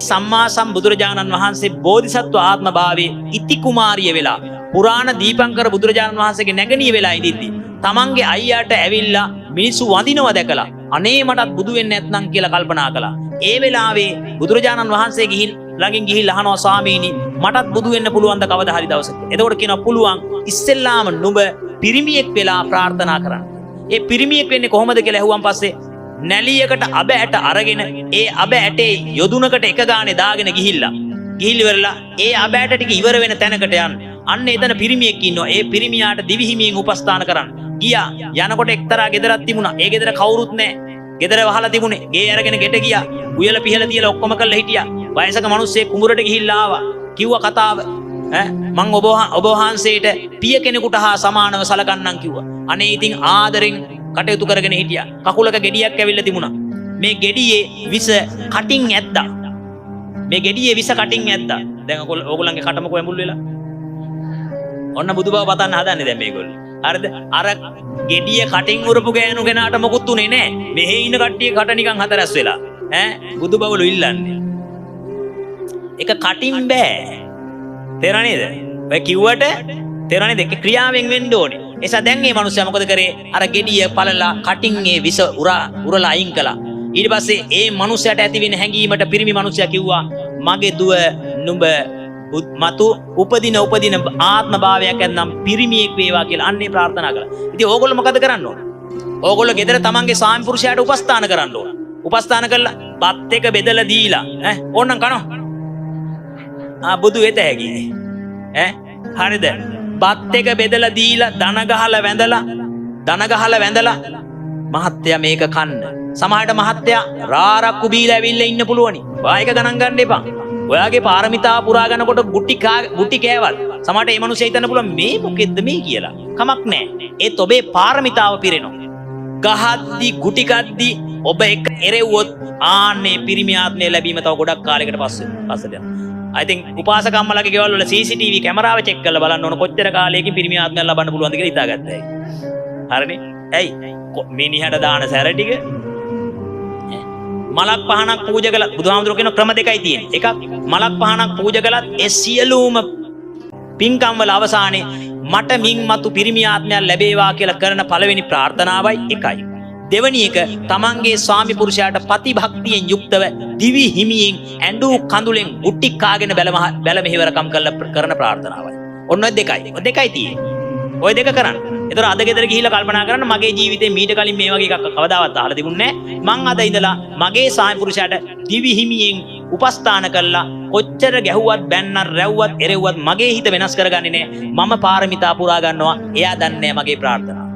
සම්මා සම්බුදුරජාණන් වහන්සේ බෝධිසත්ව ආත්ම භාවයේ ඉති කුමාරිය වෙලා පුරාණ දීපංකර බුදුරජාණන් වහන්සේගේ නැගණිය වෙලා ඉඳිද්දි තමන්ගේ අයියාට ඇවිල්ලා මිනිස්සු වඳිනවා දැකලා අනේ මටත් බුදු වෙන්න නැත්නම් කියලා කල්පනා කළා. ඒ වෙලාවේ බුදුරජාණන් වහන්සේ ගිහින් ළඟින් ගිහිල්ලා අහනවා, ස්වාමීනි, මටත් බුදු වෙන්න පුළුවන්ද කවදා හරි දවසක? එතකොට කියනවා, පුළුවන්, ඉස්සෙල්ලාම නුඹ පිරිමියෙක් වෙලා ප්‍රාර්ථනා කරන්න. ඒ පිරිමියෙක් වෙන්නේ කොහොමද කියලා ඇහුවන් පස්සේ නැලියකට අබ ඇට අරගෙන ඒ අබ ඇටේ යොදුනකට එක ගානේ දාගෙන ගිහිල්ලා ගිහිල් ඉවරලා ඒ අබ ඇට ටික ඉවර වෙන තැනකට යන්න. අන්න එතන පිරිමියෙක් ඉන්නවා. ඒ පිරිමියාට දිවිහිමියෙන් උපස්ථාන කරන්න. ගියා. යනකොට එක්තරා ගෙදරක් තිබුණා. ඒ ගෙදර කවුරුත් නැහැ. ගෙදර වහලා තිබුණේ. ගේ අරගෙන ගෙට ගියා. උයල පිහලා තියලා ඔක්කොම කරලා හිටියා. වයසක මිනිස්සෙක් කුඹුරට ගිහිල්ලා ආවා. කිව්වා කතාව. ඈ මං ඔබ වහන්සේට පිය කෙනෙකුට හා සමානව සලකන්නම් කිව්වා. අනේ ඉතින් ආදරෙන් කටයුතු කරගෙන හිටියා. කකුලක ගෙඩියක් ඇවිල්ලා තිබුණා. මේ ගෙඩියේ විස කටින් ඇද්දා. මේ ගෙඩියේ විස කටින් ඇද්දා. දැන් ඕගොල්ලන්ගේ කට මොකෝ ඇඹුල් වෙලා? ඔන්න බුදු බව පතන්න හදන්නේ දැන් මේගොල්ලෝ. හරිද? අර ගෙඩිය කටින් උරපු ගෑනු කෙනාට මොකුත් උනේ නෑ. මෙහෙ ඉන්න කට්ටිය කට නිකන් හතරැස් වෙලා. ඈ බුදු බවලු ඉල්ලන්නේ. එක කටින් බෑ. තේරුණා නේද? ඔය කිව්වට තේරුණා නේද? ඒක ක්‍රියාවෙන් වෙන්න ඕනේ. ඒ නිසා දැන් මේ මනුස්සයා මොකද කරේ? අර ගෙඩිය පළලා කටින් ඒ විස උරා උරලා අයින් කළා. ඊට පස්සේ ඒ මනුස්සයාට ඇති වෙන හැඟීමට පිරිමි මනුස්සයා කිව්වා, මගේ දුව, නුඹ මතු උපදින උපදින ආත්ම භාවයක් ඇත්නම් පිරිමියෙක් වේවා කියලා අන්නේ ප්‍රාර්ථනා කළා. ඉතින් ඕගොල්ලෝ මොකද කරන්න ඕන? ඕගොල්ලෝ ගෙදර තමන්ගේ ස්වාමි පුරුෂයාට උපස්ථාන කරන්න ඕන. උපස්ථාන කරලා බත් එක බෙදලා දීලා ඈ ඕන්නම් කනවා. ආ බුදු වෙත හැකි. ඈ හරිද? බත් එක බෙදලා දීලා දන ගහලා වැඳලා දන ගහලා වැඳලා, මහත්තයා, මේක කන්න. සමහරට මහත්තයා රාරක්කු බීලා ඇවිල්ලා ඉන්න පුළුවනි. ඔයා ඒක ගණන් ගන්න එපා. ඔයාගේ පාරමිතා පුරා ගන්නකොට ගුටි කා ගුටි කෑවත් සමහරට ඒ මනුස්සයා හිතන්න පුළුවන් මේ මොකෙද්ද මේ කියලා. කමක් නැහැ. ඒත් ඔබේ පාරමිතාව පිරෙනවා. ගහද්දි ගුටි කද්දි ඔබ එක එරෙව්වොත් ආන්නේ පිරිමි ආත්මය ලැබීම තව ගොඩක් කාලයකට පස්සේ පස්සට යනවා. I think උපාසක අම්මලාගේ ගෙවල් වල CCTV කැමරාව චෙක් කරලා බලන්න ඕන කොච්චර කාලයකින් පිරිමි ආත්මයක් ලබන්න පුළුවන්ද කියලා හිතාගත්තා. හරිනේ? ඇයි? මිනිහට දාන සැර ටික මලක් පහනක් පූජා කළා. බුදුහාමුදුරුවෝ කියන ක්‍රම දෙකයි තියෙන්නේ. එකක්, මලක් පහනක් පූජා කළත් ඒ සියලුම පින්කම් වල අවසානයේ මට මින් මතු පිරිමි ආත්මයක් ලැබේවා කියලා කරන පළවෙනි ප්‍රාර්ථනාවයි එකයි. දෙවැනි එක, තමන්ගේ ස්වාමි පුරුෂයාට පතිභක්තියෙන් යුක්තව දිවි හිමියෙන් ඇඬු කඳුලෙන් ගුටි කාගෙන බැල බැල මෙහෙවරකම් කරලා කරන ප්‍රාර්ථනාවයි. ඔන්න ඔය දෙකයි. ඔය දෙකයි තියෙන්නේ. ඔය දෙක කරන්න. ඒතර අද ගෙදර ගිහිල්ලා කල්පනා කරන්න, මගේ ජීවිතේ මීට කලින් මේ වගේ එකක් කවදාවත් අහලා තිබුණේ නැහැ. මං අද ඉඳලා මගේ ස්වාමි පුරුෂයාට දිවි හිමියෙන් උපස්ථාන කළා කොච්චර ගැහුවත්, බැන්නත්, රැව්වත්, එරෙව්වත් මගේ හිත වෙනස් කරගන්නේ නැහැ. මම පාරමිතා පුරා ගන්නවා. එයා දන්නේ නැහැ මගේ ප්‍රාර්ථනාව.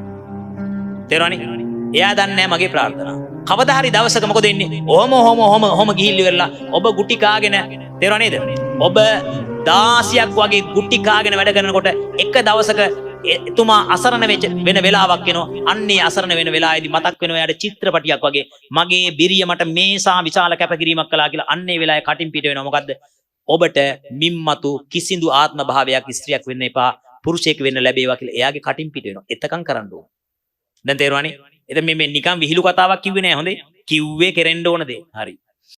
තේරුණානේ? එයා දන්නේ නැහැ මගේ ප්‍රාර්ථනාව. කවදා හරි දවසක මොකද වෙන්නේ? ඔහොම ඔහොම ඔහොම ඔහොම ගිහිල්ලා ඉවරලා ඔබ ගුටි කාගෙන, තේරුණා නේද? ඔබ 16ක් වගේ ගුටි කාගෙන වැඩ කරනකොට එක දවසක එතුමා අසරණ වෙච්ච වෙන වෙලාවක් එනවා. අන්නේ අසරණ වෙන වෙලාවේදී මතක් වෙනවා එයාට චිත්‍රපටියක් වගේ මගේ බිරිය මට මේසා විශාල කැපකිරීමක් කළා කියලා. අන්නේ වෙලාවේ කටින් පිට වෙනවා මොකද්ද? ඔබට මින් මතු කිසිදු ආත්ම භාවයක් ස්ත්‍රියක් වෙන්න එපා, පුරුෂයෙක් වෙන්න ලැබේවා කියලා එයාගේ කටින් පිට වෙනවා. එතකන් කරන්න ඕන. දැන් තේරුණානේ? එතන මේ මේ නිකන් විහිළු කතාවක් කිව්වේ නෑ හොඳේ. කිව්වේ කෙරෙන්න ඕන දේ. හරි.